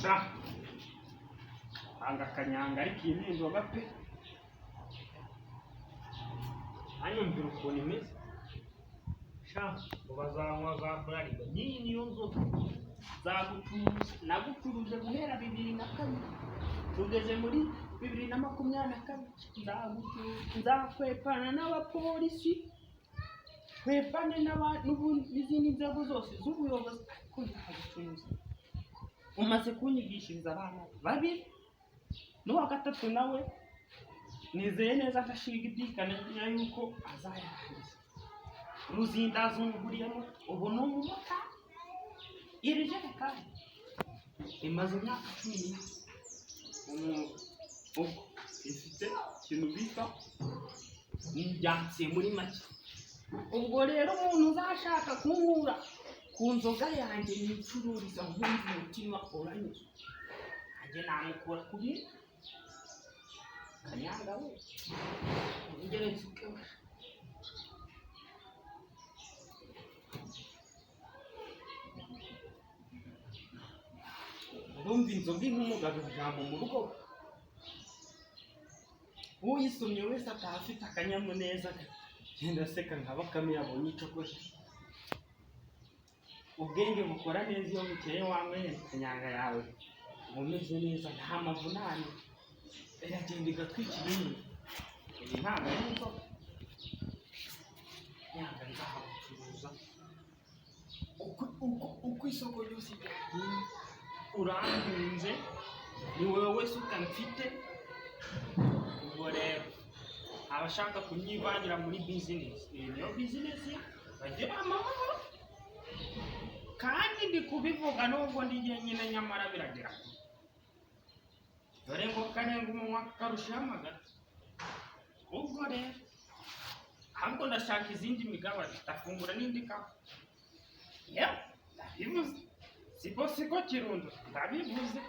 Sha, anga kanyanga, ariko iyi ni inzoga pe. Anyumvira ukuntu imeze. Sha, ngo bazanywa za Bralirwa, n'iyi niyo nzoga. Zagucuruza, nagucuruje guhera 2002, tugeze muri 2022. Nzagucuruza, nzakwepana n'abapolisi, twepane n'izindi nzego zose z'ubuyobozi, ariko nzagucuruza. Umaze kunyigishiriza abana babiri, n'uwa gatatu nawe nizeye neza ntashidikanya yuko azayarangiza. Ruzinda azunguriyemo, ubu ni umumotari. Iri jerekani imaze imyaka 14 umwuga, ubwo ifite ikintu bita ibyansiye muri make. Ubwo rero umuntu uzashaka kunkura ku nzoga yanjye nicururiza, nkumva umutima uranyuzwe, nanjye namukura ku bintu. Kanyanga we, ongere nsuke we. Urumva inzoga nk'umugabo ijambo mu rugo, uyisomye wese ataha afite akanyamuneza, genda aseka nka Bakame yabonye icyo kurya. Ubwenge bukora neza iyo bukeye wanyweye kanyanga yawe, uba umeze neza, nta mavunane, iragenda igatwika ibindi. Iyi ntabwo ari inzoga. Nyanga nzagucuruza uko isoko ryose ryagiye. Urankunze, ni wowe wese utamfite. Ubwo rero abashaka kunyivangira muri bizinesi, iyi niyo bizinesi bagira amahoro. Kandi ndi kubivuga nubwo ndi jyenyine, nyamara biragera kure. Dore ngo karenga umunwa karushaho amagara. Ubwo rero ahubwo ndashaka izindi migabane, ndafungura n'indi kawa. Yewe, ndabivuze, siko Kirundo, ndabivuze.